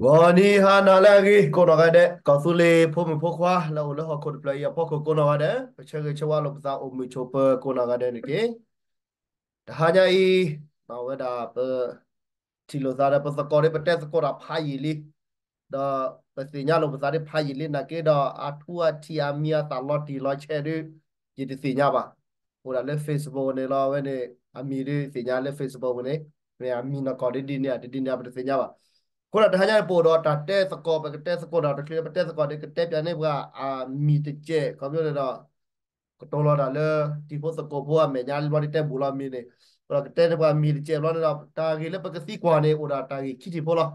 ဂီၤနံၤဟါနၤလၢအဂ့ၤ ကိးနီၢ်ဂၤဒဲး, ကီၢ်သူလ့ၤဖိမုၣ်ဖိခွါ လၢအိၣ်လၢဟီၣ်ခိၣ်တဖျၢၣ်အံၤအဖီခိၣ်ကိးနီၢ်ဂၤဒဲး, ပဆၢဂ့ၤဆၢဝါလိာ်ပသးအိၣ်မုာ်ဆိးပၢၤကိးနီၢ်ဂၤဒဲးန့ၣ်တက့ၢ်. တဟါညါအံၤ ဝဲဒၣ်ပ ထံၣ်လိာ်သးဒီးပသကိးဒီး ပတဲသကိးတၢ်ဖးယံာ်လံ, ဒီးပသ့ၣ်ညါလိာ်ပသးဒ်ဖးယံာ်လံနာ်က့ဒီး အထူအထံးအမံၤအသၣ်လီၤတံၢ်လီၤဆဲးဒီး ယတသ့ၣ်ညါဘၣ်. အိၣ်ဒၣ်လၢ Facebook န့ၣ်လီၤ, အဝဲန့ၣ် အမံၤဒ်သ့ၣ်ညါလၢ Facebook ပူၤန့ၣ်, မ့ၢ်အမံၤနီၢ်ကီၢ်ဒ်ဒ်န့ၣ် တဒ်န့ၣ် ပတသ့ၣ်ညါဘၣ်. အဃိဒီးတဟါညါန့ၣ် ပအိၣ်ဒီးတၢ်တဲသကိး, ပကတဲသကိးဒီးတချုးပတဲသကိးဒီး ကတဲပၠးန့ၢ်ပှၤအမံၤတစဲး ခီဖျိန့ၣ်ဒီး ကတိၤလီၤတၢ်လၢ တံၤဖိသကိးဖိအမဲာ်ညါလီၤဒ်တဲဘူးလီၤမံၤန့ၣ်, ဒီးကတဲန့ၢ်ပှၤမံၤတစဲးဘျီန့ၣ်ဒီး တၢ်ဂ့ၢ်လၢပကသံကွၢ်န့ၣ် အိၣ်ဒၣ်တၢ်ဂ့ၢ်ခံထံၣ်ဖိလီၤ.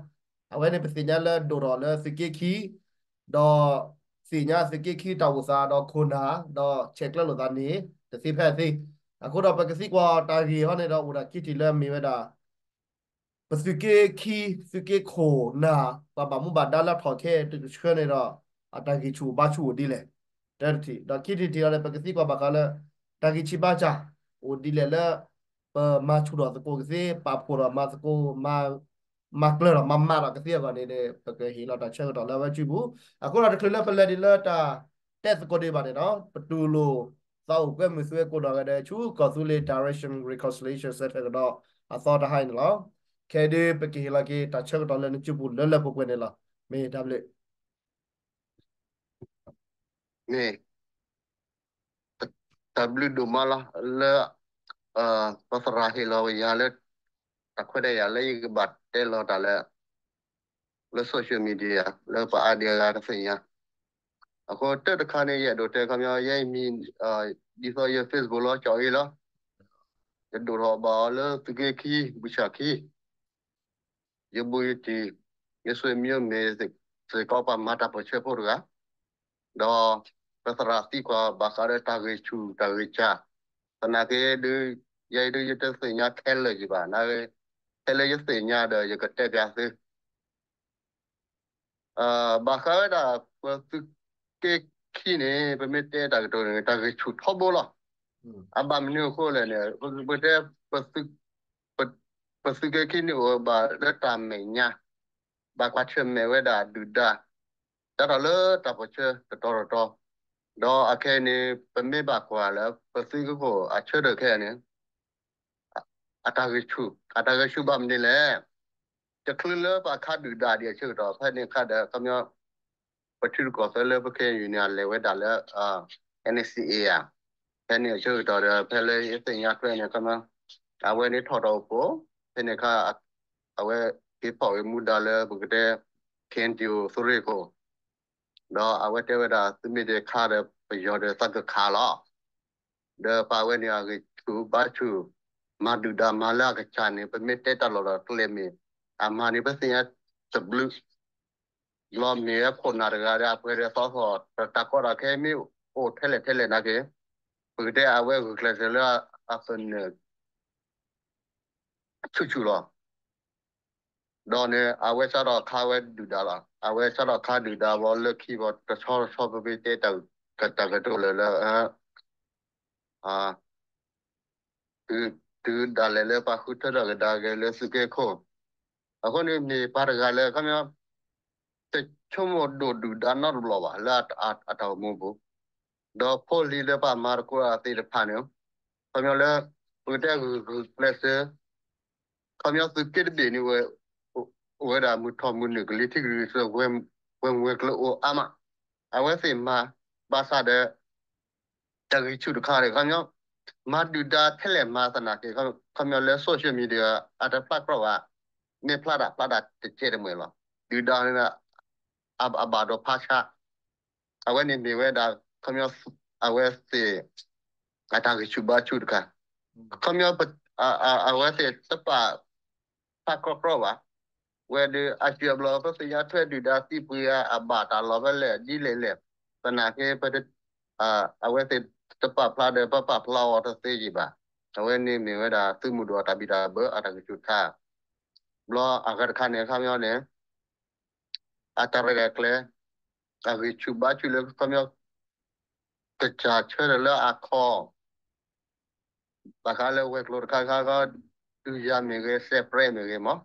အဝဲန့ၣ် ပသ့ၣ်ညါလၢဒိၣ်ထီၣ်လၢသုးက့ခံ, ဒီးသ့ၣ်ညါသုးက့ခံတၢ်အိၣ်သးဒီးခိၣ်နၢ်, ဒီးဆဲးကျၢလိာ်သးန့ၣ် တသ့ဖဲအသ့. အဃိဒီးပကသံကွၢ်တၢ်ဂ့ၢ်ဟီန့ၣ်ဒီး အိၣ်ဒၣ်ခံထံၣ်လၢအမ့ၢ်ဝဲဒၣ် ပသုးက့ခံ, သုးက့ခိၣ်နၢ် ပှၤဘၣ်မူဘၣ်ဒါလၢအထီၣ်ခဲတဆှၢန့ၣ်ဒီး အတၢ်ဂံၢ်ဆူၣ်ဘါဆူၣ်အိၣ်ဒ်လဲၣ်, တၢတထံၣ်. ဒီးခံထံၣ်တထံၣ်ဒီး ပကသံကွၢ်ဘၣ်ဃးလၢ တၢ်ဂံၢ်ဆံးဘါစၢ် အိၣ်ဒ်လဲၣ်လၢ ပမၤဆူၣ်ထီၣ်သကိးကသ့, ပာ်ဖှိၣ်ထီၣ်မၤသကိး, မၤကျၢၤထီၣ်မၤမၤထီၣ်ကသ့အဂီၢ်န့ၣ် ပကဟ့ၣ်လီၤတၢ်ဆၢကတီၢ်လၢအဝဲစုပူၤ. အဃိဒီးတချုးလၢပလဲၤဒံးလၢတၢ်တဲသကိးဒံးဘၣ်န့ၣ်ဒီး ပတူၢ်လိာ်သးအိၣ်ကွဲမုာ်သုဝဲကိးနီၢ်ဂၤဒဲးဆူ ကီၢ်သူလ့ၤ Direction Reconciliation Center ကဒီးအသီတဟါအံၤန့ၣ်လီၤ. ခဲအံၤဒုး ပကဟ့ၣ်လီၤက့ၤတၢ်ဆၢကတီၢ်လၢနစုပူၤလၢလၢပှဲၤပှဲၤန့ၣ်လီၤ. မ့ၢ်တၢ်ဘျုး မ့ၢ် တၢ်ဘျုးဒိၣ်မးလီၤ လၢ ပသရၣ်ဟ့ၣ်လီၤယၤလၢ တၢ်ခွဲးတၢ်ယာ်လၢယကဘၣ်တဲလီၤတၢ်လၢ လၢ social media လၢပှၤအါဒံအါဂၤကသ့ၣ်ညါ. အဃိတၢ်တခါန့ၣ် ယအဲၣ်ဒိးတဲခီပညီ ယဲအံၤမံၤ ဒ်သိးယ Facebook လီၤ ကၠီအ့လီၤ. ယဒိၣ်ထီၣ်ဘၣ်အီၤလၢသုးက့ခံ ဘုၣ်ဆၣ်ခံ ယဘူးယတံၢ် ယဆွေမျိုးမ့ၢ်စ့ၢ်ကီးပှၤမၤတၢ်ပၢၢ်ဆၢဖိတဂၤ, ဒီးပသရၣ်သံကွၢ်ဘၣ်ဃးဒီးတၢ်ဂံၢ်ဆူၣ်တၢ်ဂံၢ်စၢ်, သနာ်က့ဒုး ယဲအံၤဒုး ယတသ့ၣ်ညါခဲလၢာ်က့ၤဘၣ်, နာ်က့ ဖဲလၢယသ့ၣ်ညါဒီး ယကတဲပၠးသု ဘၣ်ဃးဝဲဒၣ် ပသုးက့ခံန့ၣ် ပမ့ၢ်တဲတၢ်ကတိၤန့ၣ် တၢ်ဂံၢ်ဆူၣ်ထီဘိလီၤ. အဘၣ်မနုၤအဃိလဲၣ်န့ၣ် ပတဲ ပသုးက့ခံန့ၣ်အိၣ်ဘၣ်လၢတၢ်မဲာ်ညါ, ဘၣ်ကွၢ်ဆၢၣ်မဲာ်ဝဲဒၣ်ဒုၣ်ဒါ စးထီၣ်လၢတၢ်ပၢၢ်ဆၢတတီၤတတီၤ, ဒီးအခဲအံၤန့ၣ် ပမ့ၢ်ဘၣ်ကွၢ်လၢ ပသုးက့ခိၣ်အဆၢထၢၣ်ခဲအံၤန့ၣ် အတၢ်ဂံၢ်ဆူၣ်, အတၢ်ဂံၢ်ဆူၣ်ဘၣ်မနုၤလဲၣ်, တချုးလၢပှၤခးဒုၣ်ဒါဒံးအဆၢကတီၢ် ဖဲန့ၣ်အခါဒီး ခီပညီ ပထံရူၢ်ကီၢ်သဲးလၢပ ခဲအံၤယူၢ်န့ၣ် အလဲၤဝဲဒၣ်လၢ NCA ဧါ, ဖဲန့ၣ်အဆၢကတီၢ်ဒီး ဖဲလၢယသ့ၣ်ညါထွဲန့ၣ် ခီပညီ အဝဲန့ၣ်ထီၣ်တီၢ်အိၣ်ဖှိၣ်, ဖဲန့ၣ်အခါ အဝဲက့ၤဖီၣ်ဂ့ၤမူဒါလၢပကတဲ KNDO သုးရ့ၣ်ခိၣ်, ဒီးအဝဲတဲဝဲဒၣ် သုမ့ၢ်တခးဒီးပယီၤဒီးသးကခးလီၤ. ဒီးပှၤဝဲန့ၣ်အဂံၢ်ဆူၣ်ဘါဆူၣ်, မၤဒုၣ်ဒါမၤလၢအကစၢ်န့ၣ် ပမ့ၢ်တဲတၢ်လီၢ်ဒီးကျဲမ့ၢ်, အမၤန့ၣ်ပသ့ၣ်ညါတဘျုး, လီၤမ့ၢ်ဝဲခိၣ်နၢ်တဂၤဒီးအပှဲၤဒီးသီသီၣ် တၢ်ကီတၢ်ခဲမ့ၢ်အိၣ်ထဲလဲၣ်ထဲလဲၣ်နာ်က့, ပကတဲအဝဲဂုာ်ကျဲးစၢးလၢအသနၢၣ် ဆူၣ်ဆူၣ်လီၤ. ဒီးန့ၣ် အဝဲစးထီၣ်ခးဝဲဒုၣ်ဒါလီၤ. အဝဲစးထီၣ်ခးဒုၣ်ဒါဘီလၢခံဘီတဆီဆီ ပမ့ၢ်တဲတၢ်ကတိၤလၢလၢ တုၤဒၣ်လဲာ်လၢပှၤဃုထၢထီၣ်ကဒါက့ၤလၢသုးက့ခိၣ်, အဃိန့ၣ်မ့ၢ်ပှၤတဂၤလၢ ခီပညီ တဆိကမိၣ်ဒိၣ်ဒုၣ်ဒါနီတဘျီဘၣ် လၢအတၢ်အိၣ်မူပူၤ, ဒီးဖိလံၤလၢပှၤမၤသကိးအသ့ၣ်တဖၣ်န့ၣ်, ခီပညီလၢ ပကတဲဂုာ်ကျဲးစၢး ခီပညီသုးက့တဘ့ၣ်န့ၣ်ဝဲ, အိၣ်ဝဲဒၣ်မုၢ်ထီၣ်မုၢ်နုာ်ကလံၤထံးကလံၤ ဝဲမုၢ်ဝဲကျၢၤအိၣ်အါမး, အဝဲသ့ၣ်မၤ ဘၣ်ဆၣ်ဒီး တၢ်ဂံၢ်ဆူၣ်တခါဒီး ခီပညီ မၤဒုၣ်ဒါထဲလဲၣ်မၤသနာ်က့ ခီပညီလၢ social media အတဖျါကြၢးဘၣ်, မ့ၢ်ဖျါတၢ်ဖျါတၢ်တကဲတမှဲၤလီၤ. ဒုၣ်ဒါန့ၣ် အဘၣ်ဒိဖးဆါ အဝဲန့ၣ်မ့ၢ်ဝဲဒၣ် ခီပညီ အဝဲသ့ၣ် အတၢ်ဂံၢ်ဆူၣ်ဘါဆူၣ်တခါ, ခီပညီ အဝဲသ့ၣ်တပာ်ဖျါကြၢးကြၢးဘၣ်, ဝဲဒၣ်အစုအဘျီ ပသ့ၣ်ညါထွဲဒုၣ်ဒါသံပှ့ၤဧါ အဘၣ်တၢ်လီၤဖဲလဲၣ်ဒ်လဲၣ်လဲၣ်, သနာ်က့ အဝဲသ့ၣ်တပာ်ဖျါဒီး ပပာ်ဖျါအီၤတသ့ယံၤဘၣ်. အဝဲန့ၣ်မ့ၢ်ဝဲဒၣ် သုးမုၢ်ဒိၣ်အတၢ်ဘံၣ်တၢ်ဘၢအတၢ်ဂံၢ်ဆူၣ်တခါ, ဘျီအဂၤတခါန့ၣ် ခီပညီန့ၣ် အတၢ်ရဲၣ်တၢ်ကျဲၤ အဂံၢ်ဆူၣ်ဘါဆူၣ်လၢခီပညီ ကစၢ်ဆၢထၢၣ်လၢအခီၣ်, ဘၣ်ဃးလၢဝဲၤကျိၤတခါခါခီ ဒုးယၤမ့ၢ်ဂ့ၤ စဲးပြဲမ့ၢ်ဂ့ၤမး,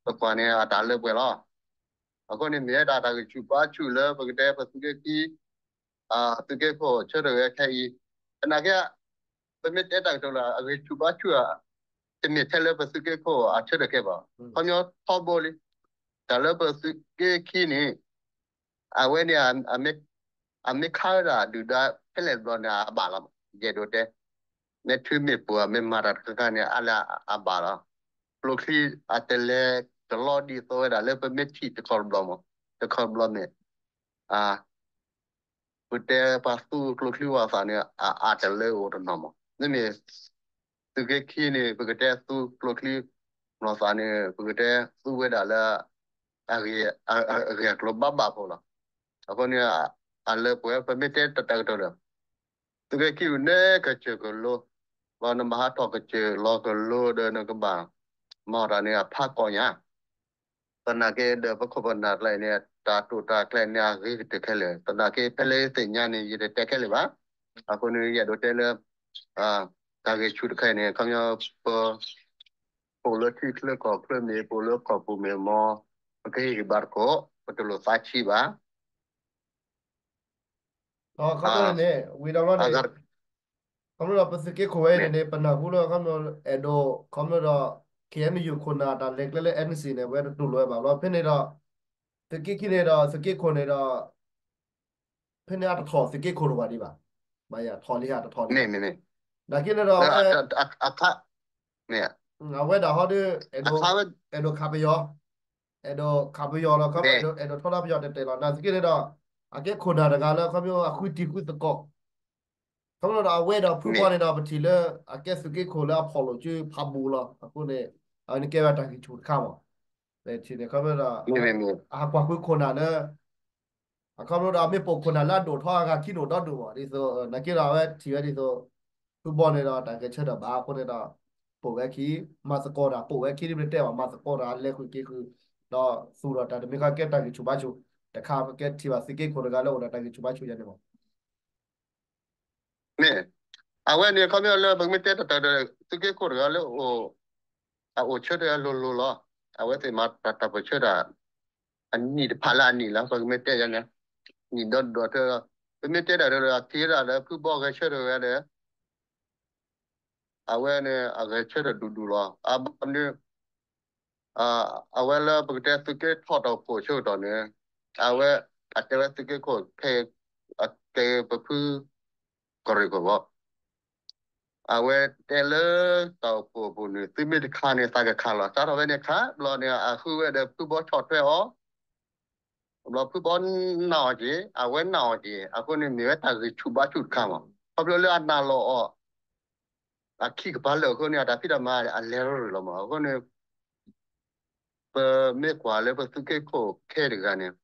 ပကွၢ်န့ၣ်အတၢ်လၢပှဲၤလီၤ. အဃိန့ၣ်မ့ၢ်ဝဲဒၣ်တၢ်ဂံၢ်ဆူၣ်ဘါဆူၣ်လၢပကတဲပသုးက့ခံ သုးက့ခိၣ်ဆၢထၢၣ်ဂဲၤခဲအံၤ, သနာ်က့ ပမ့ၢ်တဲတၢ်ကတိၤလၢအဂံၢ်ဆူၣ်ဘါဆူၣ်ဧါ, တမ့ၢ်ထဲလၢပသုးက့ခိၣ်အဆၢထၢၣ်ကဲဘၣ်, ခီပညီထီဘိလံ, တၢ်လၢပသုးက့ခံန့ၣ် အဝဲန့ၣ် အမ့ၢ်ခါဝဲဒၣ်ဒုၣ်ဒါဖဲလဲၣ်တဘျီန့ၣ် အဘၣ်လီၤ. ယအဲၣ်ဒိးတဲ မ့ၢ်ထုးမ့ၢ်ပှၢ် မ့ၢ်မၤတၢ်တခါခါန့ၣ် အါလၢအဘၣ်လီၤ. ကျိချံအတလဲၤတလီၢ်ဒ်သိးဝဲဒၣ်လၢပမ့ၢ်ထံၣ်တခီတဘျီမး, တခီတဘျီမ့ၢ် ပတဲပှၤသူကျိချံဝဲအသးန့ၣ် အအါတလၢအိၣ်တနီၤမး. မ့မ့ၢ် သုးက့ခံန့ၣ် ပကတဲသူကျိချံ နီၢ်သးန့ၣ် ပကတဲသူဝဲဒၣ်လၢ အဂ့ၢ်အကျိၤဘၣ်ဘၣ်ဖိလီၤ. အဃိန့ၣ် အလၢပှဲၤ ပမ့ၢ်တဲတၢ်ကတိၤဒီး သုးက့ခံန့ၣ်ကစၢၢ်ကလိ ဘၣ်နမၤဟးထီၣ်ကစၢၢ်လီၤကလိဒီးနကဘၣ် မၤတၢ်န့ၣ်အဖးကီညါ သနာ်က့ဒီးပခိၣ်ပနၢ်ကျါန့ၣ် တၢ်တိာ်တၢ်ကျဲၤန့ၣ် အဂ့ၤကတၢၢ်ခဲလၢာ်, သနာ်က့ဖဲလၢယသ့ၣ်ညါန့ၣ် ယတတဲခဲလၢာ်ဘၣ်. အဃိန့ၣ် ယအဲၣ်ဒိးတဲလၢ တၢ်ဂံၢ်ဆူၣ်တခါအံၤန့ၣ် ခီပညီ ပ ပိာ်လၢထံချၢကီၢ်ချၢမ့ၢ် ပိာ်လၢကီၢ်ပူၤမ့ၢ်မ့ၢ် ပကဟ့ၣ်ဂံၢ်ဘါသကိး ပတလိၣ်သးဆံးဘၣ်. ခီဖျိန့ၣ် ဝံၤဒီးဘျီန့ၣ် ခီဖျိဒီးပသုးက့ခိၣ်ဝဲအံၤန့ၣ်န့ၣ် ပနၢ်ဟူလၢခီဖျိအဲၣ်ဒိး ခီဖျိဒီး ခ့ၣ်အဲၣ်ယူၣ်ခိၣ်နၢ်တၢ်လဲၤကျဲလၢ အဲၣ်အၣ်စံၣ်န့ၣ် အဝဲတတူၢ်လိာ်ဝဲဘၣ်ဘျီ ဖဲန့ၣ်ဒီး သုးက့ခံန့ၣ်ဒီး သုးက့ခိၣ်န့ၣ်ဒီး ဖဲန့ၣ်အတထီၣ်သုးက့ခိၣ်တဝဲဒံးဘၣ်, ဘၣ်ယၤထီၣ်လံဧါ တထီၣ်လံဧါ, နာ်က့န့ၣ်ဒီး အဝဲဒၣ်ဟီဒီး အဲၣ်ဒိးခးပယီၤ, အဲၣ်ဒိးခးပယီၤလီၤ ခီဖျိအဲၣ်ဒိးထီဒါပယီၤတဲာ်တဲာ်လီၤ. နာ်သက့န့ၣ်ဒီး အကဲခိၣ်နၢ်တဂၤလၢခီဖျိအဃုတံၢ်ဃုသကိး ခီဖျိဒီးအဝဲဒီးဖုဘီန့ၣ်ဒီး ပထံၣ်လၢအကဲသုးက့ခိၣ်လၢအဖီၣ်လိာ်စုဖးဘူးလီၤ. အဃိန့ၣ် အဝဲန့ၣ်ကဲဝဲတၢ်ဂံၢ်ဆူၣ်တခါမး, ပထံၣ်န့ၣ်ခီဖျိဒီး အဟးကွၢ်ဃုခိၣ်နၢ်လၢ အခီဖျိဒီးမ့ၢ်ပိာ်ခိၣ်နၢ်လၢအဒိၣ်ထီအဂၤခံဒိၣ်ဒီဒိၣ်မး ဒ်သိး နာ်က့ဒီးအဝဲထံၣ်ဝဲဒ်သိး ဖုဘီန့ၣ်ဒီးတၢ်ဂဲၤဆၢထၢၣ်ဘၣ်အဃိန့ၣ်ဒီး ပိာ်ဝဲခံ မၤသကိးတၢ် ပိာ်ဝဲခံဒ်ပတဲဘၣ် မၤသကိးတၢ် လဲၤဃုာ်က့ၤဃုာ် ဒီးသူၣ်ထီၣ်တၢ်တမံၤဃီကဲတၢ်ဂံၢ်ဆူၣ်ဘါဆူၣ် တခါပကဲထံၣ်ဘၣ်သုးက့ခိၣ်တဂၤလၢအိၣ်ဒီးတၢ်ဂံၢ်ဆူၣ်ဘါဆူၣ်ယၤန့ၣ်မး မ့ၢ် အဝဲန့ၣ်ခီဖျိလၢပမ့ၢ်တဲတၢ်တၢ်ဒီး သုးက့ခိၣ်တဂၤလၢ အအိၣ်ဆၢထၢၣ်အလိၤလိၤလီၤ. အဝဲသ့ၣ်မၤတၢ်ပၢၢ်ဆၢတၢ် အနံၣ်တဖၣ်လၢအနံၣ်လီၤ ပကမ့ၢ်တဲယၤန့ၣ် နံၣ်ဒီဒိၣ်ထၢ ပမ့ၢ်တဲတၢ်ဒီး အထံၣ်ဝဲဒၣ်လၢဖုဘီဂဲၤဆၢထၢၣ်ဝဲဒီး အဝဲန့ၣ် အဂဲၤဆၢထၢၣ်ဒူၣ်ဒူၣ်လီၤ. အဘၣ်န့ၣ် အဝဲလၢပကတဲသုးက့ထီၣ်တီၢ်ဖှိၣ်ဆၢကတီၢ်န့ၣ် အဝဲ အတဲဝဲသုးက့ခိၣ်ခဲ အကဲပဖု ကီၢ်ရ့ၣ်ကီၢ်ဘီ အဝဲတဲလၢတၢ်အိၣ်ဖှိၣ်အပူၤန့ၣ် သုမ့ၢ်တခးန့ၣ် သးကခးလီၤ. စးထီၣ်ဖဲန့ၣ်ခးဘျီန့ၣ် အဃုဝဲဒီးဖုဘီဆီၣ်ထွဲအီၤ ဘျီဖုဘီနာ်အီၤက့ၤ အဝဲနာ်အီၤက့ၤ အဃိန့ၣ်မ့ၢ်ဝဲတၢ်ဂံၢ်ဆူၣ်ဘါဆူၣ်တခါမး ခီဖျိလၢအနာ်လီၤအီၤ အခံကပၤလၢာ်အဃိန့ၣ် အတၢ်ဖံးတၢ်မၤအလဲၤရၢၢ်လီၤမး အဃိန့ၣ် ပမ့ၢ်ကွၢ်လၢပသုးက့ခိၣ်ခဲတဂၤန့ၣ်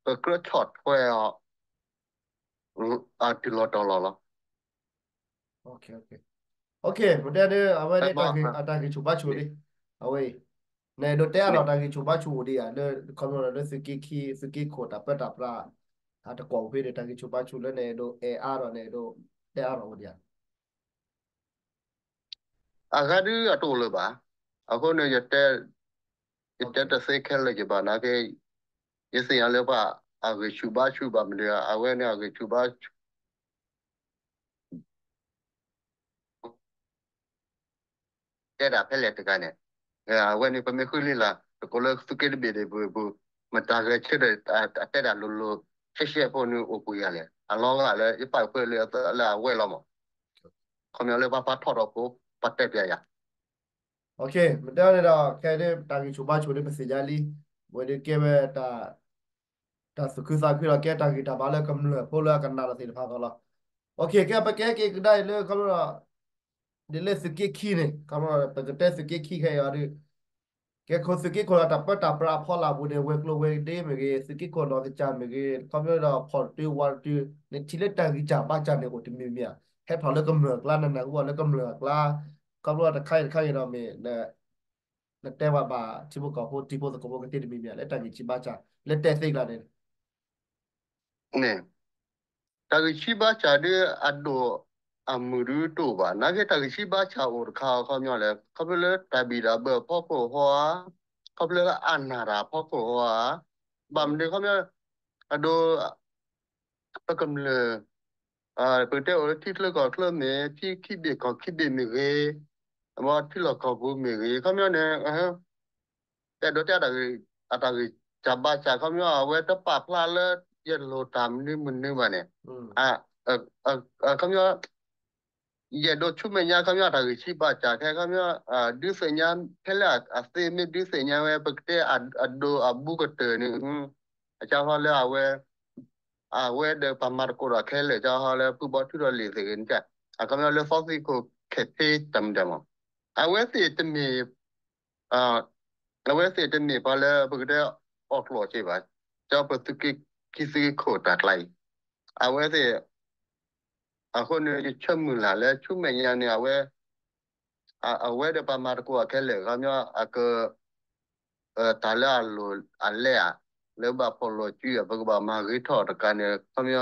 ပကြၢးဆီၣ်ထွဲအီၤ အတုၤလီၤတီၤလီၤလီၤ. မ့ၢ်တဲဒ် အဝဲန့ၣ် အတၢ်ဂံၢ်ဆူၣ်ဘါဆူၣ်လံ အဝဲအံၤ နအဲၣ်ဒိးတဲအါထီၣ်တၢ်ဂံၢ်ဆူၣ်ဘါဆူၣ်အိၣ်ဒံးဧါ လၢခီဖျိလၢသုးက့ခံ သုးက့ခိၣ်တၢ်ပၢတၢ်ပြး အတကွီၣ်အိၣ်ဖဲန့ၣ် တၢ်ဂံၢ်ဆူၣ်ဘါဆူၣ်လၢနအဲၣ်ဒိးအဲၣ်အါထီၣ် နအဲၣ်ဒိးတဲအါထီၣ်အိၣ်ဒံးဧါ အဂၤဒုးအတအိၣ်လၢၤဘၣ်. အဃိန့ၣ် ယတဲတသ့ခဲလၢာ်က့ၤဘၣ်နာ်က့ ယသ့ၣ်ညါလၢပှၤအဂံၢ်ဆူၣ်ဘါဆူၣ်ဘၣ်မနုၤ အဝဲန့ၣ်အဂံၢ်ဆူၣ်ဘါဆူၣ် တဲဒၣ်ဖဲလဲၣ်တဂၤန့ၣ် အဝဲန့ၣ် ပမ့ၢ်ဃုလံလၢ် တကိးလၢသုးက့တဘ့ၣ်ဒ့ၣ်ပူၤပူၤ မတၤဂဲၤဆၢထၢၣ်အတဲဒၣ်လိၤလိၤ ရှဲရှဲဖိန့ၣ်အိၣ်ပူၤယၤလဲၣ် အလီၤဂာ်လၢယပာ်ဃုာ်လၢအဝဲလီၤမး ခီပညီလၢပှၤဖးထီၣ်ထီၣ်ဖိ ပှၤတဲပျးယၤ မ့ၢ်တဲန့ၣ်ဒီး ခဲအံၤဒ်တၢ်ဂံၢ်ဆူၣ်ဘါဆူၣ်ဒ်ပသ့ၣ်ညါလံ ဝဲဒ်ကဲဝဲ တၢ်သူၣ်ခုသးခုဒီးကဲတၢ်ဂံၢ်တၢ်ဘါလၢကမျၢၢ်ဖိလၢအကနၣ်ဒီးသ့ၣ်တဖၣ်အဂီၢ်လီၤ. ကဲပကဲက့ၤကဒါအံၤလၢခီဖျိဒီး ဒ်လၢသုးက့ခံန့ၣ် ခီဖျိပကတဲသုးက့ခံခဲအံၤအီၤဒ် ကဲခိၣ်သုးက့ခိၣ်ဒီးတၢ်ပၢတၢ်ပြးအဖီလာ်ပူၤန့ၣ် ဝဲၤကျိၤဝဲၤဒ့မ့ၢ်ဂ့ၤ သုးက့ခိၣ်နီၢ်ကစၢ်မ့ၢ်ဂ့ၤ ခီဖျိဒီးဖီၣ်တတုၤဝးတတုၤ နထံၣ်လၢတၢ်ဂံၢ်စၢ်ဘါစၢ်န့ၣ်အိၣ်တမံၤမံၤဧါ ဟဲထီၣ်လၢကမျၢၢ်အကျါ နနၢ်ဟူအီၤလၢကမျၢၢ်အကျါ ခီဖျိတခါအံၤတခါအံၤဒီးမ့ၢ် နတဲဘၣ်ဘၣ်ထံဖိကီၢ်ဖိတံၤဖိသကိးဖိကသ့တမံၤမံၤဧါ လၢတၢ်ဂံၢ်ဆံးဘါစၢ် လၢတဲသ့ကျါန့ၣ် န့ၣ် တၢ်ဂံၢ်ဆံးဘါစၢ်ဒ်အဒိၣ်အမုၢ်ဒ်တအိၣ်ဘၣ် နာ်က့တၢ်ဂံၢ်ဆံးဘါစၢ်အိၣ်တခါခီပညီလဲၣ် ခီဖျိလၢတၢ်ဘံၣ်တၢ်ဘၢအဖီခိၣ်ဟီဧါ ခီဖျိလၢအနၢ်တၢ်အဖီခိၣ်ဟီဧါ ဘၣ်မနုၤခီပညီ အဒိ ပကမျၢၢ် ပကတဲအိၣ်လၢထံချၢကီၢ်ချၢမ့ၢ် ထံခံဘ့ၣ်ကီၢ်ခံဘ့ၣ်မ့ၢ်ဂ့ၤ, အဝဲထံလီၢ်ကီၢ်ပူၤမ့ၢ်ဂ့ၤ ခီပညီန့ၣ် တဲဒိးတဲ အတၢ်ဂံၢ်စၢ်ဘါစၢ် ခီပညီ အဝဲတပာ်ဖျါလၢ ယလိၣ်တၢ်မနုၤမနုၤဘၣ်န့ၣ် ခီပညီ ယအဲၣ်ဒိးဆူမဲာ်ညါ ခီပညီ အတၢ်ဂံၢ်စၢ်ဘါစၢ်ခဲ ခီပညီ ဒုးသ့ၣ်ညါ ဖဲလၢအသ့မ့ၢ်ဒုးသ့ၣ်ညါဝဲ ပကတဲအဒိအဘူးကတၢၢ်န့ၣ် အကၢ်ဟီလၢအဝဲ အဝဲဒီးပှၤမၤသကိးတၢ်ခဲလၢာ် ကၢ်ဟီလၢဖုဘီထူဒီးလံာ်သ့ၣ်ဂ့ၤန့ၣ် အခီပညီလၢသီသံခိၣ်ခဲဖ့တၢ်မတၤမး အဝဲသ့ၣ်တမ့ၢ် အဝဲသ့ၣ်တမ့ၢ်ပှၤလၢပကတဲအီၣ်ကျိၣ်စ့ဘၣ်, ကၠီပသုးက့ခံသုးက့ခိၣ်တၢ်ကျါအံၤ, အဝဲသ့ၣ် အဃိန့ၣ် ယဆၢမုၢ်လၢ်လၢဆူမဲာ်ညါန့ၣ် အဝဲ အဝဲဒီးပှၤမၤသကိးအခဲလၢာ် ခီပညီ အက တၢ်လၢအလိၣ်အလဲဧါ လၢဘၣ်ဖီၣ်လိာ်စု ပကဘၣ်မၤဂ့ၤထီၣ်တကးန့ၣ် ခီပညီ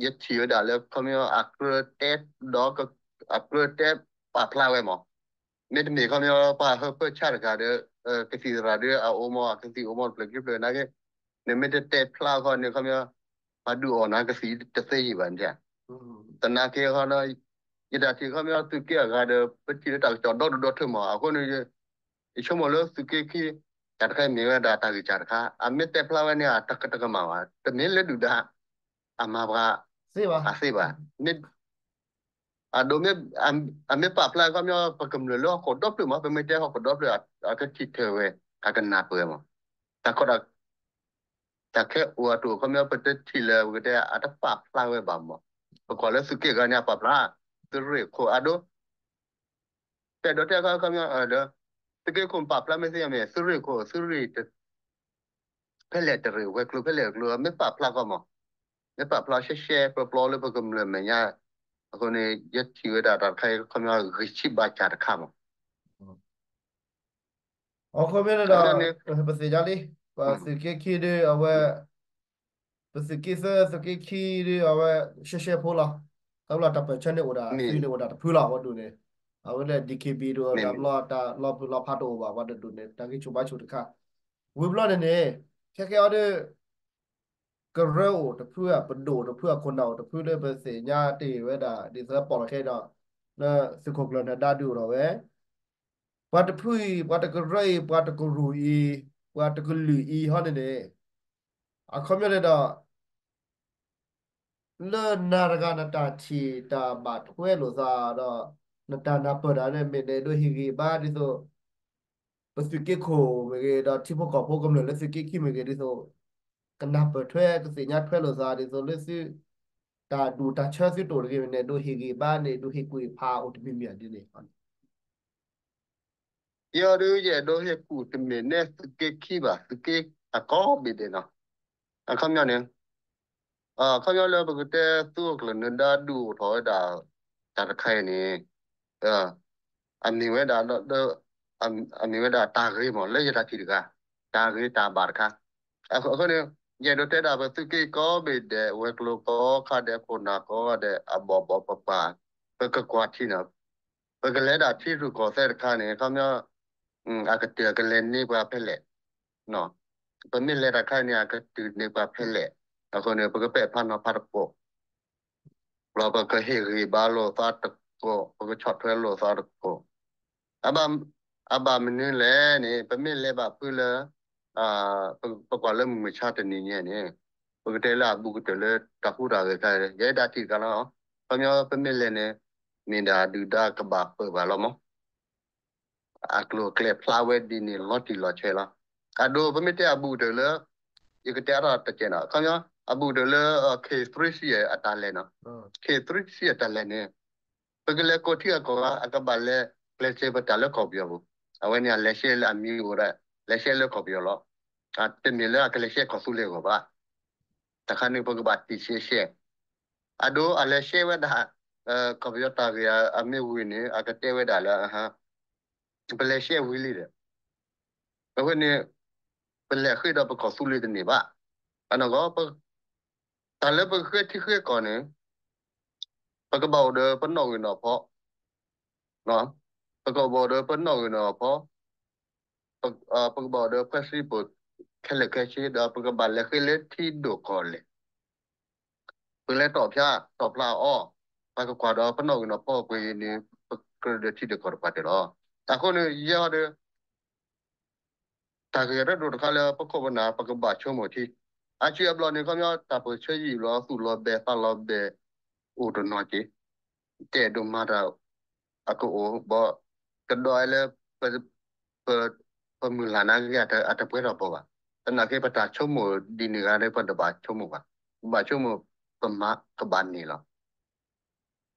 ယထံၣ်ဝဲဒၣ်လၢ ခီပညီ အကြၢးတဲဒီး အကြၢးတဲပာ်ဖျါဝဲမး, မ့တမ့ၢ် ခီပညီ ပှၤဟၢဖၢဆါတဂၤဒီး ကသံၣ်သရၣ်ဒီး အအိၣ်မး အကသံၣ်အိၣ်မးတဖျၢၣ်ခံဖျၢၣ်နာ်က့ နမ့ၢ်တတဲဖျါဃီန့ၣ် ခီပညီ ပှၤဒုးအီၣ်နၤကသံၣ်တသ့ယံၤဘၣ်န့ၣ် သနာ်က့ဃီ ယတၢ်ထံၣ်ခီပညီ သုးက့အဂၤဒီး ပထံၣ်လၢတၢ်ကစီၣ်ဒီဒူၣ်ဒီထၢမး အဃိန့ၣ် ယဆိကမိၣ်လၢသုးက့ခံ တၢ်တခါအံၤမ့ၢ်ဝဲဒၣ်တၢ်ဂံၢ်စၢ်တခါ အမ့ၢ်တဲဖျါဝဲန့ၣ် အတကမၣ်ဘၣ် တမ့ၢ်လၢဒုၣ်ဒါ အမၤပှၤသ့ဘၣ် အဒိ အမ့ၢ်ပာ်ဖျါခီပညီ ပကမျၢၢ်လၢဟီၣ်ခိၣ်ဒီဖျၢၣ်မး ပမ့ၢ်တဲဟီၣ်ခိၣ်ဒီဖျၢၣ် အကထံၣ်ထၢၣ်ဝဲ အကနၢ်ပၢၢ်မး တၢ်ခီ တၢ်ခဲအိၣ်အတအိၣ်ခီပညီ ပတထံၣ်လၢပကတဲ အတပာ်ဖျါဝဲဘၣ်မး, ပကွၢ်လၢသုးက့ဂၤန့ၣ် အပာ်ဖျါ သုးရ့ၣ်ခိၣ်အဒိ တဲဒိးတဲခီခီပညီ သုးက့ခိၣ်ပာ်ဖျါမ့ၢ်သ့မ့ၢ် သုးရ့ၣ်ခိၣ် သုးရ့ၣ် ဖဲလဲၣ်တရ့ၣ် ဝဲၤကျိၤဖဲလဲၣ်ကျိၤ မ့ၢ်ပာ်ဖျါခီမး, မ့ၢ်ပာ်ဖျါရှဲရှဲပျီပျီလၢပကမျၢၢ်မဲာ်ညါ, အဃိန့ၣ် ယထံၣ်ဝဲဒၣ်တၢ်တခါအံၤ ခီပညီဂံၢ်ဆံးဘါစၢ်တခါမး အခီပညီန့ၣ်ဒီး ပသ့ၣ်ညါလံ, ပသုးက့ခံဒုးအဝဲ, ပသုးက့သၢ သုးက့ခံဒုးအဝဲ ရှဲရှဲဖိလီၤ, တၢ်ဘျီတၢ်ပၢၢ်ဆၢန့ၣ်အိၣ်ဒၣ် သုးန့ၣ်အိၣ်ဒၣ်တဖုလီၤ ဝဲဒိၣ်န့ၣ်, အဝဲလၢ DKB ဒုးတၢ်ဘျီတၢ်လီၤဖုးလီၤဖးတအိၣ်ဘၣ် ဝဲဒိၣ်န့ၣ် တၢ်ဂံၢ်ဆူၣ်ဘါဆူၣ်တခါ, ဝံၤဘျီန့ၣ်န့ၣ်, ခဲကဲအီၤဒုး ကရၢအိၣ်တဖုဧါ ပဒိၣ်အိၣ်တဖုဧါ ခိၣ်နၢ်အိၣ်တဖုလၢပသ့ၣ်ညါတ့ၢ်ဝဲဒၣ် ဒ်သိးပီၣ်လီၤခဲဒီး လၢသုးခိၣ်ကျၢၢ်နၢၤဒါဒုးအိၣ်ထီၣ်ဝဲ, ပှၤတဖုအံၤ ပှၤတကရၢအံၤ ပှၤတကရူၢ်အံၤ ပှၤတကလုာ်အံၤဟီန့ၣ်န့ၣ်, အခီပညီန့ၣ်ဒီး လၢနၤတဂၤနတၢ်ထံၣ်တၢ်ဘၣ်ထွဲလိာ်သးဒီး နတၢ်နၢ်ပၢၢ်တၢ်န့ၣ် မ့ၢ်နအဲၣ်ဒိးဟ့ၣ်ဂံၢ်ဘါဒ်သိး ပသုးက့ခိၣ်မ့ၢ်ဂ့ၤ ဒီးထံဖိကီၢ်ဖိကမျၢၢ်လၢသုးက့ခံမ့ၢ်ဂ့ၤ ဒ်သိး ကနၢ်ပၢၢ်ထွဲ ကသ့ၣ်ညါထွဲလိာ်သး ဒ်သိးလၢသု တၢ်ဒူၣ်တၢ်ဆၢသုတအိၣ်တဂ့ၤန့ၣ် ဒိးဟ့ၣ်ဂံၢ်ဘါန့ၣ် ဒိးဟ့ၣ်ကူၣ်ဟ့ၣ်ဖးအိၣ်တမံၤမံၤဧါဒ်န့ၣ် ယဲဒုး ယအဲၣ်ဒိးဟ့ၣ်ကူၣ်တမ့ၢ်န့ၣ် သုးက့ခံဘၣ် သုးက့အကိးဘ့ၣ်ဒဲးနီၤ, အခီပညီန့ၣ် အခီပညီလၢပကတဲသုးခိၣ်ကျၢၢ်နၢၤဒါဒုးအိၣ်ထီၣ်ဝဲဒၣ် တၢ်တခါအံၤန့ၣ် အမ့ၢ်ဝဲဒၣ် အမ့ၢ်ဝဲဒၣ်တၢ်ဂ့ၤမး လၢယတၢ်ထံၣ်တဂၤ တၢ်ဂ့ၤတၢ်ဘၣ်တခါ, အဃိန့ၣ် ယအဲၣ်ဒိးတဲဒၣ်ပသုးက့ကိးဘ့ၣ်ဒဲး ဝဲၤကျိၤကိးခါဒဲး ခိၣ်နၢ်ကိးဂၤဒဲး အဘီၣ်ဘီၣ်ပၤပၤ ပကကွၢ်ထံနီၤ ပကလဲၤဒၣ်ထံရူၢ်ကီၢ်သဲးတခါန့ၣ် ခီပညီ အကတၢၢ်ကလဲၤန့ၢ်ပှၤဖဲလဲၣ်, ပမ့ၢ်လဲၤတၢ်တခါန့ၣ် အကတုၤန့ၢ်ပှၤဖဲလဲၣ်, အဃိန့ၣ် ပကပဲာ်ဖးနီၤဖးသကိး ဒီးပကဟ့ၣ်ဂံၢ်ဘါလိာ်သးသကိး ပကဆီၣ်ထွဲလိာ်သးသကိး, အဘၣ်မနုၤလဲၣ်န့ၣ် ပမ့ၢ်လဲၤဘၣ်ဖုလၢ ပကွၢ်လၢမုၢ်မဆါတနံၤညါန့ၣ် ပကတဲလၢအဘူးကတၢၢ်လၢတၢ်ဟူးတၢ်ဂဲၤခါ ယဲဒၣ်ထံၣ်တခါလီၤ, ခီပညီပမ့ၢ်လဲၤန့ၣ် မ့ၢ်ဒၣ်ဒုၣ်ဒါကဘၣ်ပၢၢ်ဘၣ်လီၤမး အကျိၤအကျဲဖျါဝဲဒ်န့ၣ် လီၤတံၢ်လီၤဆဲးလီၤ. အဒိ ပမ့ၢ်တဲအဘူးကတၢၢ်လၢ ယကတဲအါထီၣ်တကဲးနီၤ ခီပညီ အဘူးကတၢၢ်လၢ K three C အတၢ်လဲၤနီၤ, K three C အတၢ်လဲၤန့ၣ် ပကလဲၤကိးထံအကီၢ်ဂၤ အကဘၣ်လဲၤကျဲးစၢးပတၢ်လၢကီၢ်ပယီၤပူၤ, အဝဲန့ၣ်အလဲၤရှဲလၢအမံၤအိၣ်ဒၣ် လဲၤရှဲလၢကီၢ်ပယီၤလီၤ. တမ့ၢ်လၢအကလဲၤရှဲကီၢ်သူလ့ၤအဂီၢ်ဘၣ်. တခါန့ၣ် ပကဘၣ်တံၢ်ရှဲရှဲ အဒိ အလဲၤရှဲဝဲဒၣ် ကီၢ်ပယီၤတၢ်ဂ့ၢ်အမ့ၢ်ဝံၤန့ၣ် အကတဲဝဲဒၣ်လၢ ပလဲၤရှဲဝံၤလံဒီး အဝဲန့ၣ် ပလဲၤဃ့ဒီးပကီၢ်သူလ့ၤတန့ၢ်ဘၣ်. အနီၢ်ကီၢ် တၢ်လၢပဃ့ထံဃ့ကီၢ်န့ၣ် ပကဘၣ်အိၣ်ဒီးပနီၣ်ဂံၢ်နီၣ်ဖီ, ပကဘၣ်အိၣ်ဒီးပနီၣ်ဂံၢ်နီၣ်ဖီ, ပကဘၣ်အိၣ်ဒီးဖဲစံပိၢ် ခဲလၢာ်ခဲဆ့ဒီး ပကဘၣ်လဲၤဃ့လၢထံဒိၣ်ကီၢ်လဲၢ် ပလဲၤတီၣ်ဖျါ တီၣ်ဖျါအီၤ, ပှၤကကွၢ်ဒီးပနီၣ်ဂံၢ်နီၣ်ဖီပှ့ၤန့ၣ် ပကြၢးဒီးထံဒိၣ်ကီၢ်တပှၤတၢၢ်လီၤ. အဃိန့ၣ် ယဲဒီး တၢ်ဂ့ၢ်ရ့ဒိၣ်တခါလၢပခိၣ်ပနၢ် ပကဘၣ်ဆိကမိၣ်ထံ, အစုအဘျီန့ၣ် ခီပညီ တၢ်ပၢၢ်ဆၢယံာ်ဘျီ သူၣ်လီၤဘဲ သးလီၤဘဲ အိၣ်တနီၤက့ၤ တဲဒိၣ်မၤတၢ် အကအိၣ်ဘၣ် ကဒီးလၢ ပ ပ ပမုၢ်လၢ်နာ်က့ၤ အတပှဲၤထီၣ်ဘၣ်ဘၣ်. သနာ်က့ ပတၢ်ဆိကမိၣ်ဒ်န့ၣ်ဂ့ၤန့ၣ် ပတဘၣ်ဆိကမိၣ်ဘၣ်. ပဘၣ်ဆိကမိၣ် ပမၤကဘၣ်န့ၢ်လီၤ.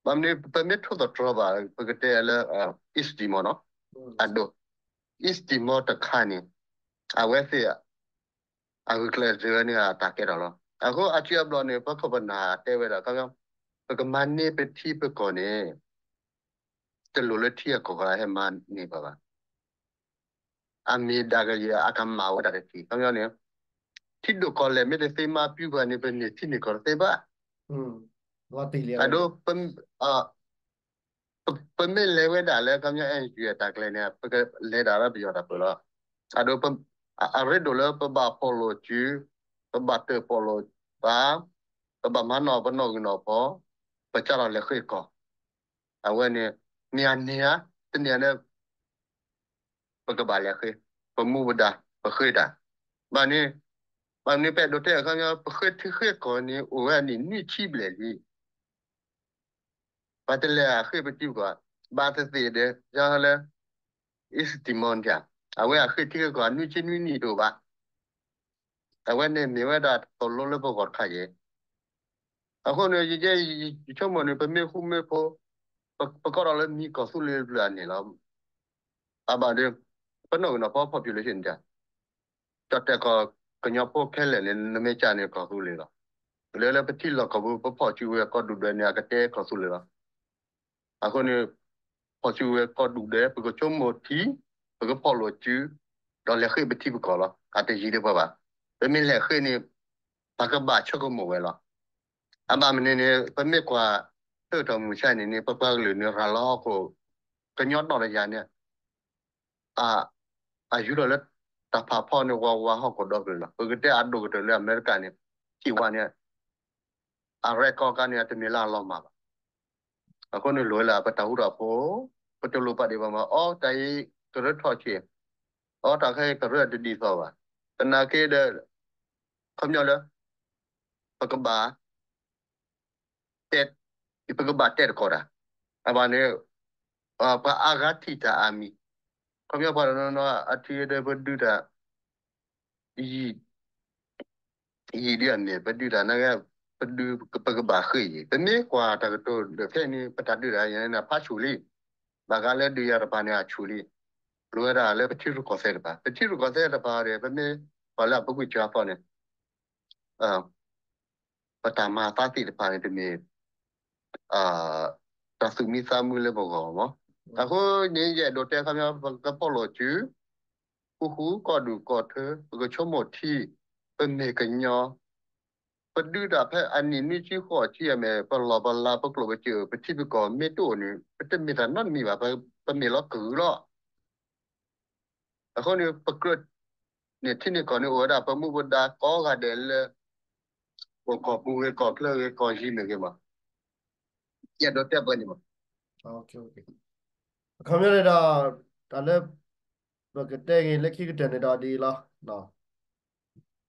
ဘၣ်မနုၤ ပမ့ၢ်ထိၣ်သတြီၤဘၣ် ပကတဲလၢ East Timor နီၤ, အဒိ East Timor တခါန့ၣ် အဝဲသ့ၣ် အဂုာ်ကျဲးစၢးဝဲန့ၣ်အတၢ်ကဲထီၣ်လီၤ. အဃိအစုအဘျီန့ၣ် ပခိၣ်ပနၢ်တဲဝဲဒၣ် ခီပညီ ပကမၤန့ၢ်ပထံပကီၢ်န့ၣ် တလိၣ်လၢထံအကီၢ်ဂၤဟဲမၤန့ၢ်ပှၤဘၣ်. အမ့ၢ်ဒၣ်ကယဲၢ်အကမၣ်ဝဲဒၣ်တထံၣ် ခီပညီန့ၣ် ထံဒိၣ်ကီၢ်လဲၢ်မ့ၢ်တသ့မၤပျုၤပှၤန့ၣ် ပန့ၢ်ထံန့ၢ်ကီၢ်တသ့ဘၣ်. အဒိ ပ ပမ့ၢ်လဲၤဝဲဒၣ်လၢ ခီပညီ NGO အတၢ်ကျဲၤန့ၣ် ပကလဲၤဒၣ်လၢပယီၤတၢ်ပၢလီၤ. အဒိ အရ့ဒိၣ်လၢပဘၣ်ဖီၣ်လိာ်စု, ပဘၣ်တၢၣ်ပီၣ်လိာ်ပှၤ, ပဘၣ်မၤနီၣ်ပနီၣ်ဂံၢ်နီၣ်ဖီ, ပစးထီၣ်လဲၤဃ့ကီၢ်, အဝဲန့ၣ် မ့ၢ်အန့ၢ်ဧါ, တန့ၢ်ဧါန့ၣ် ပကဘၣ်လဲၤဃ့, ပမူပဒါ ပဃ့တၢ်. ဘၣ်န့ၣ်, ဘၣ်မနုၤပအဲၣ်ဒိးတဲအခါ ပဃ့ထံဃ့ကီၢ်န့ၣ် အိၣ်ဝဲအနံၣ်နွံဆံဘျဲၣ်လံ. ပှၤတလဲၤအဃ့ပထံပကီၢ်, ဘၣ်သ့ၣ်သ့ၣ်ဒီး ယလၢ East Timor န့ၣ် အဝဲအဃ့ထံဃ့ကီၢ် နွံဆံနွံနံၣ်တအိၣ်ဘၣ်. အဝဲန့ၣ်မ့ၢ်ဝဲဒၣ်တလိလၢပဂီၢ်တခါယဲၢ်. အဃိန့ၣ် ယဆိကမိၣ်န့ၣ် ပမ့ၢ်ဃူမ့ၢ်ဖိး, ပကီၢ်ဒီးလၢမံကီၢ်သူလ့ၤတဖျၢၣ်န့ၣ်လီၤ. အဘၣ်ဒီး ပနီၣ်ဂံၢ်နီၣ်ဖီ population န့ၣ် ကၠီၣ်တဲၣ်ကီၢ်ကညီဖိခဲလၢာ်န့ၣ် နမ့ၢ်ကၢန့ၣ်ကီၢ်သူလ့ၤလီၤ. လၢလၢပထံလီၢ်ကီၢ်ပူၤ ပဖီၣ်စုဝဲကီၢ်ဒူၣ်ဒွဲၣ်န့ၣ် အကတဲကီၢ်သူလ့ၤလီၤ. အဃိန့ၣ် ဖီၣ်စုဝဲကီၢ်ဒူၣ်ဒွဲၣ် ပကဆိကမိၣ်ထံ, ပကဖီၣ်လိာ်စု, ဒီးလဲၤဃ့ပထံပကီၢ်လီၤ. အတယံၤဒံးပှၤဘၣ်. ပမ့ၢ်လဲၤဃ့န့ၣ် ပကဘၣ်ဆိကမိၣ်ဝဲလီၤ. အဘၣ်မနုၤန့ၣ် ပမ့ၢ်ကွၢ် ဟၢထီၣ်မုၢ်ဆါန့ၣ်န့ၣ် ပပှၤကလုာ်န့ၣ် ရၤလီၤဟီၣ်ခိၣ် ကညီနီၢ်တယၤန့ၣ် အယူၢ်ထီၣ်လၢတၢ်ဖးဖီန့ၣ် ဝးဝးဟီၣ်ခိၣ်ဒီဖျၢၣ်လီၤ. ပကတဲအဒိၣ်ကတၢၢ်လၢအမဲရကၤန့ၣ် ထံၣ်ဝဲန့ၣ် အrecordကါန့ၣ် အတမ့ၢ်လၢအလီၤမၢ်ဘၣ်. အဃိန့ၣ်လိၣ်ဝဲလၢပတၢ်ဃူတၢ်ဖိး, ပတလိၣ်ပာ်ဒံးဘၣ်မး အီတၢ်အံၤကရၢထီၣ်ဆံး, အီတၢ်ခဲအံၤကရၢတဒ်သိးဘၣ်. သနာ်က့ဒီး ခီပညီလၢ ပကဘၣ် တဲ, ပကဘၣ်တဲတကီၢ်တၢ်, အဘၣ်န့ၣ် ပှၤအါဂၤထံၣ်တၢ်အါမံၤ, ခီပညီပှၤတနီၤနီၤ အထံၣ်ဒီးပဒုးတၢ် ယံာ်, ယံာ်ဒ်အမ့ၢ် ပဒုးတၢ်နာ်က့ ပဒုး ပကဘၣ်ဃ့ၢ်ယံၤ, ပမ့ၢ်ကွၢ်တၢ်ကတိၤဒီးဖဲန့ၣ် ပတၢ်ဒုးတၢ်ယါန့ၣ် ဖးဆူၣ်လံ, ဘၣ်ဃးလၢဒုးယၤတပၤန့ၣ် အဆူၣ်လံ, လိၣ်ဝဲဒၣ်လၢပထံရူၢ်ကီၢ်သဲးတပၤ, ပထံရူၢ်ကီၢ်သဲးတပၤဒီး ပမ့ၢ်ကွၢ်လၢအပူၤကွံာ်စှၤသီန့ၣ် ပတၢ်မၤသးသ့ၣ်တဖၣ်န့ၣ် တမ့ၢ် တၢ်သူၣ်မံသးမုာ်လၢပဂီၢ်မး. အဃိန့ၣ် ယအဲၣ်ဒိးတဲခီပညီ ပကဖီၣ်လိာ်စု ဃူဃူကီၢ်ဒူၣ်ကီၢ်ထၢ ပကဆိကမိၣ်ထံ ပမ့ၢ်ကညီ ပဒုးတၢ်ဖဲအနံၣ်နွံဆံဃိးဆံအမဲာ် ပလီၢ်ပလၤ ပကျိၣ်ပစ့ ပထံပကီၢ်မ့ၢ်တအိၣ်န့ၣ် ပတမ့ၢ်တၢ်နီတမံၤဘၣ်, ပမ့ၢ်လီၤကဂုာ်လီၤ. အဃိန့ၣ် ပကြၢးန့ၣ် ထံန့ၢ်ကီၢ်န့ၣ် အိၣ်ဝဲဒၣ်ပမူပဒါကိးဂၤဒဲးလၢ အိၣ်ကီၢ်ပူၤဂ့ၤ ကီၢ်ချၢဂ့ၤ ကီၢ်ယံၤမ့ၢ်ဂ့ၤမး, ယအဲၣ်ဒိးတဲပှဲၤန့ၣ်မး. အခီပညီန့ၣ်ဒီး တၢ်လၢ ပကတဲဂ့ၤလၢခံကတၢၢ်န့ၣ်ဒီးဒ်အံၤလီၤ.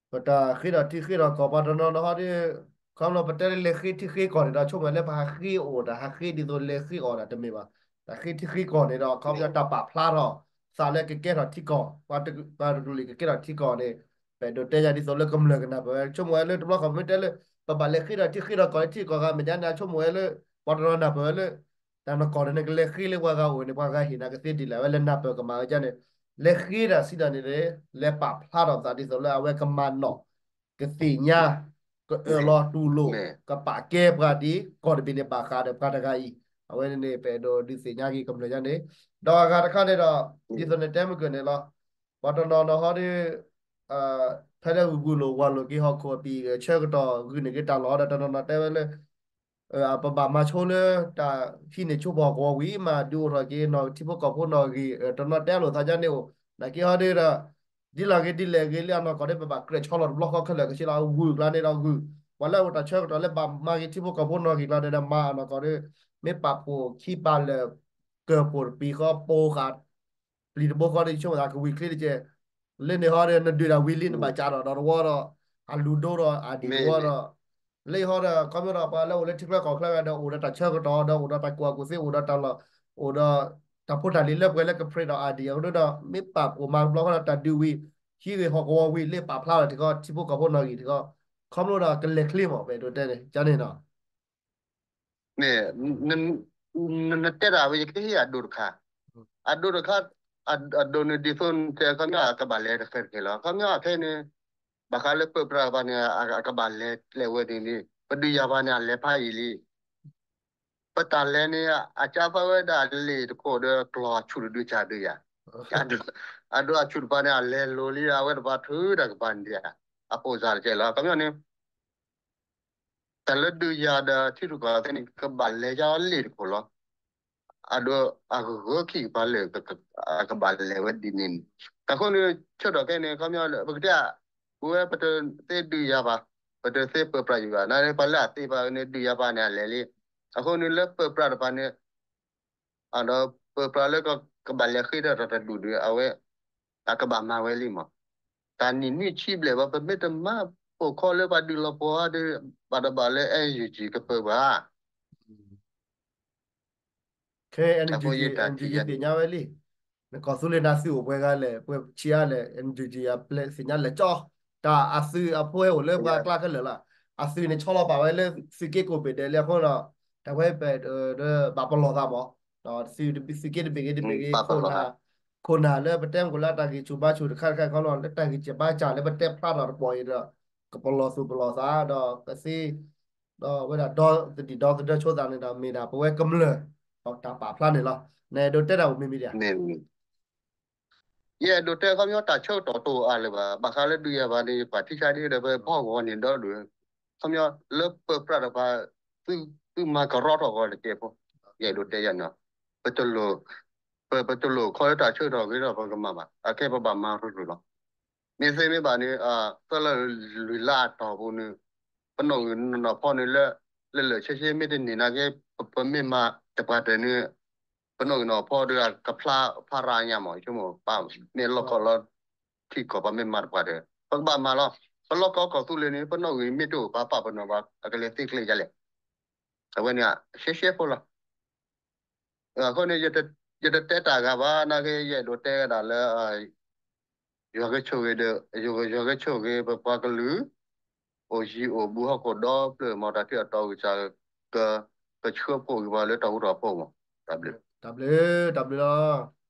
ပတၢ်ဃ့ထီၣ်ထံဃ့ထီၣ်ကီၢ် ပှၤတနီၤနီၤဟီဒီး ခီဖျိပတဲလၢလဲၤဃ့ထံဃ့ကီၢ်န့ၣ်ဒီး ဆိကမိၣ်လၢပဟးဃ့အီၣ်တၢ် ဟးဃ့ဒ်သိးလဲၤဃ့အီၣ်တၢ်တမ့ၢ်ဘၣ်. တၢ်ဃ့ထံဃ့ကီၢ်န့ၣ်ဒီး ခီဖျိတၢ်ပာ်ဖျါထီၣ်သးလၢကကဲထီၣ်ထံကီၢ် ပှၤတကလုာ်ကကဲထီၣ်ထံကီၢ်န့ၣ် ပအဲၣ်ဒိးတဲယၤဒ်သိးလၢကမျၢၢ်ကနၢ်ပၢၢ်ဝဲ ဆိကမိၣ်ဝဲလၢတဘျီဃီပမ့ၢ်တဲလၢ ပဘၣ်လဲၤဃ့ထီၣ်ထံဃ့ထီၣ်ကီၢ်လၢ ထံကီၢ်ဂၤမဲာ်ညါန့ၣ် ဆိကမိၣ်ဝဲလၢ ပှၤတနီၤနၢ်ပၢၢ်ဝဲလၢ တၢ်နကီၢ်န့ၣ် နကလဲၤဃ့လၢပှၤဂၤအိၣ်န့ၣ် ပှၤဂၤဟ့ၣ်နၤကသ့ဒ်လဲၣ် အဝဲလဲၤနၢ်ပၢၢ်ကမၣ်ဝဲဒ်န့ၣ် လဲၤဃ့တၢ်စံးတၢ်န့ၣ် လဲၤပာ်ဖျါထီၣ်သးဒ်သိးလၢအဝဲကမၤနီၣ် ကသ့ၣ်ညါ ကအၢၣ်လီၤတူၢ်လိာ် ကပာ်ကဲပှၤဒ်ကီၢ်တဘ့ၣ်န့ၣ်ဘၣ်ဃးဒီးပှၤတဂၤအံၤ အဝဲန့ၣ်န့ၣ် ပအဲၣ်ဒိးဒုးသ့ၣ်ညါက့ၤကမျၢၢ်ညါန့ၣ် ဒီးအဂၤတခါန့ၣ်ဒီး ဒ်သိးနတဲမုၢ်ကၢၢ်န့ၣ်လီၤ. ပှၤတနီၤနီၤဟီဒီး ဖဲလၢဂုာ်လိာ်ဝီၤလိာ်က့ၤဟီၣ်ခိၣ်အပံၤ ဆၢကတီၢ်ဂုာ်န့ၢ်က့ၤတၢ်လီၢ်ဒီး တနီၤနီၤတဲဝဲလၢ ပဘၣ်မၤဆိလၢတၢ်ဟံးန့ၢ်ဆိပှီၢ်ကဝီၤဝံၤမး ဒုးအိၣ်ထီၣ်က့ၤနီၢ်ထံဖိကီၢ်ဖိနီၢ်ဂံၢ် တနီၤတဲလိာ်သးဒ်န့ၣ်အိၣ် နာ်က့ဟီဒီး ဒ်လဲၣ်ဂ့ၤဒ်လဲၣ်ဂ့ၤလၢအနီၢ်ကီၢ်ဒီး ပဘၣ်ကြၢးဆီလီၤတဘျီဃီခဲလၢာ်ခဲဆ့လီၤ. ဂုာ်ကျါန့ၣ်ဒီးဂုာ်, ပှၤလၢအအိၣ်တၢ်ဆၢကတီၢ်လၢဘၣ်မၤက့ၤထံဖိကီၢ်ဖိနီၣ်ဂံၢ်ကျါန့ၣ်ဒီး မၤအနီၢ်ကီၢ်ဒီး မ့ၢ်ပာ်ဖှိၣ်ခံပာ်လၢာ် ကၢၢ်ဖှိၣ်တပံၤဃီပိာ်ဃာ် ပျံၤတဘိဃီဒီး ယဆိကမိၣ်သးကဝံၤချ့တက့ၢ်. လၢန့ၣ်ဟီဒီး နဒုးဒၣ်ဝံၤလံ နဘၣ်ကးထီၣ်ဒီးတဝီဒီး အလူၤဒိဒီးအဒံၣ်တဝီဒီး လၢဟီဒီး ခီဖျိဒီးပှၤလၢအိၣ်လၢထံချၢကီၢ်ချၢဂၤဒီး အိၣ်ဒီးတၢ်ဆၢကတီၢ်ဒီး အိၣ်ဒီးတၢ်ကူၣ်ဘၣ်ကူၣ်သ့ အိၣ်ဒီးတၢ်လီၢ် အိၣ်ဒီးတၢ်ဖိတၢ်လံၤလၢပှဲၤလၢကပြ့းဒီးအဒံၣ်အဃိဒီး မ့ၢ်ပာ်ဖှိၣ်မၤတဘျီဃီဒီးတၢ်ဒုးဝံၤ ဟံးဂ့ၤဟီၣ်ကဝီၤဝံၤ လၢပာ်ဖျါထီၣ်ထံကီၢ် ထံဖိကီၢ်ဖိနီၣ်ဂံၢ်ထံကီၢ် ခီဖျိဒီးကလဲၤချ့မး ပအဲၣ်ဒိးတဲန့ၣ် ကန့ၣ်နီၤ န့ၣ် နတဲတၢ်ဝဲ ယကဟ့ၣ်အဒိတခါ, အဒိတခါ, အဒိန့ၣ် ဒ်သိးနတဲခီပညီ အကဘၣ်လဲၤတဃဲးတက့ၢ်လီၤ. ခီပညီအခဲအံၤန့ၣ် ဘၣ်ဃးလၢပၢပြးတပၤန့ၣ် အကဘၣ်လဲၤလဲၤဝဲဒ်န့ၣ် ပဒုးယၤပၤန့ၣ် အလဲၤဖးယံာ်လံ. ပတၢ်လဲၤန့ၣ် အကါသီဝဲဒၣ်လ့ၣ်တခိၣ်ဒီးကျီၢ်အဆူၣ်တဒုကၢ်ဒုးယၤ, အဒိအဆူၣ်တပၤန့ၣ် အလဲၤလိၤလံ အဝဲတပၤထုးတၢ်ကပၤန့ၣ် အပိာ်စၢ်တကဲလီၤ. ခီပညီန့ၣ် တၢ်လၢဒုးယၤဒီးထံရူၢ်ကီၢ်သဲးန့ၣ် ကဘၣ်လဲၤယါလ့ၣ်တခိၣ်လီၤ. အဒိအဂၢၢ်ခံကပၤလၢာ် အကဘၣ်လဲၤဝဲဒ်န့ၣ်န့ၣ်, အဃိန့ၣ် ဆၢထီၣ်ခဲအံၤန့ၣ် ခီပညီ ပကတဲ ပဝဲပတသ့ဒုးယၤဘၣ်, ပတသ့ပၢပြးယံၤဘၣ်, နာ်လၢပှၤလၢအသ့ပှၤန့ၣ် ဒုးယၤပၤန့ၣ် အလဲၤလံ. အဃိန့ၣ်လၢပၢပြးတပၤန့ၣ် ဒီးပၢပြးလၢကဘၣ်လဲၤဃ့ဒီးတၢ်တဒူၣ်ဒီး အဝဲ အကဘၣ်မၤဝဲလံမး. တၢ်နံၣ်နွံဆံဘျဲၣ်ဘၣ် ပမ့ၢ်တမၤပိာ်ခီလၢပှၤဒုးလီၤပှီၢ်ဒီး ဘၣ်တဘၣ်လၢ NUG ကပၢပှၤ ခဲ NUG သ့ၣ်ညါဝဲလံ. နကီၢ်သူလ့ၤနၤသုးအိၣ်ပှဲၤဂၤလဲၣ်, ပှဲၤဆံးအါလဲၣ်, NUG အပျဲၢ်သ့ၣ်ညါလဲၣ်ကၠီ, တၢ်အသုးအဖိဟဲအိၣ်လၢပှၤကျါခဲလၢာ်လီၤ. အသုးန့ၣ်ဆီလီၤပာ်ဝဲလၢသုးက့ကိးဘ့ၣ်ဒဲးလံအဃိဒီး တၢ်ဝဲပဘၣ်ပလီၢ်သးမး, သုးက့တဘ့ၣ်ဂ့ၤတဘ့ၣ်ဂ့ၤ ခိၣ်နၢ် ခိၣ်နၢ်လၢပတဲမုၢ်ကီၤလၢအတၢ်ဂံၢ်ဆူၣ်ဘါဆူၣ်တခါတခါခီလီၤ လၢတၢ်ဂံၢ်စၢ်ဘါစၢ်လၢပတဲဖျါထီၣ်တပီၢ်အံၤဒီး ကပလီၢ်သူၣ်ပလီၢ်သးဒီးကသ့ ဒီးဝဲဒၣ်ဒီသဒံၣ်ဒီသဒၢဆိသးန့ၣ်ဒီး မ့ၢ်ဒၣ်ပဝဲကမျၢၢ် တၢ်ပာ်ဖျါန့ၣ်လီၤ. နအဲၣ်ဒိးတဲတၢ်အိၣ်မံၤမံၤဒံးဧါ. ယအဲၣ်ဒိးတဲခီပညီတၢ်ဆၢကတီၢ်တအိၣ်အါလၢၤဘၣ်. ဘၣ်ဃးလၢဒုးယၤဘၣ်န့ၣ် ယကွၢ်ထံဆါဒ်ဒီး ပဘီကဝီၤန့ၣ်ဒီဒူၣ် ခီပညီလၢပၢပြးတပၤ သုမၤကရီထီၣ်ဂီၤတကဲဖိ ယအဲၣ်ဒိးတဲယၤန့ၣ် ပတလိၣ် ပ ပတလိၣ်ခီလၢတၢ်ဆၢကတီၢ်ဂ့ၤဒီးပကမၤဘၣ်. အခဲပဘၣ်မၤရူၤရူၤလီၤ. မ့ၢ်သ့မ့ၢ်ဘၣ်န့ၣ် သၢလၢလွံၢ်လါအတီၢ်ပူၤန့ၣ် ပနီၣ်ဂံၢ်နီၣ်ဖီန့ၣ်လၢ လၢလၢာ်ဆ့ဆ့မ့ၢ်တန့ၢ်နာ်က့ ပမ့ၢ်မၤတပှၤတၢၢ်န့ၣ် ပနီၣ်ဂံၢ်နီၣ်ဖီဒီးကဖျါဖးရၤညါမး ယဆိကမိၣ် ပမ့ၢ်လီၢ်ကီၢ်လီၤထံကီၢ် ပမ့ၢ်မၤတပှၤတၢၢ် ပကဘၣ်မၤလီၤ. ပလီၢ်ကီၢ်ကီၢ်သူလ့ၤန့ၣ် ပနီၣ်ဂံၢ်မ့ၢ်တအိၣ်ပှၤပာ်ပနီၣ်ဘၣ် အကလဲၤသ့ကျဲယါလဲၣ်. အဝဲန့ၣ် ရှဲရှဲဖိလီၤ. အဃိန့ၣ် ယတတဲတၢ်ဂၤဘၣ် နာ်က့ ယအဲၣ်ဒိးတဲဝဲဒၣ်လၢ ယွၤကဆိၣ်ဂ့ၤဒီး ယွၤကဆိၣ်ဂ့ၤ ပပှၤကလုာ် အိၣ်ယံၤအိၣ်ဘူးဟီၣ်ခိၣ်ဒီဖျၢၣ် မ်တၢ်ထံၣ်အတီၢ်ဂံၢ်စၢ် က ကဆှၢဖှိၣ်က့ၤပှၤလၢတၢ်ဃူတၢ်ဖိးမး. တၢ်ဘျုး တၢ်ဘျုးလီၤ.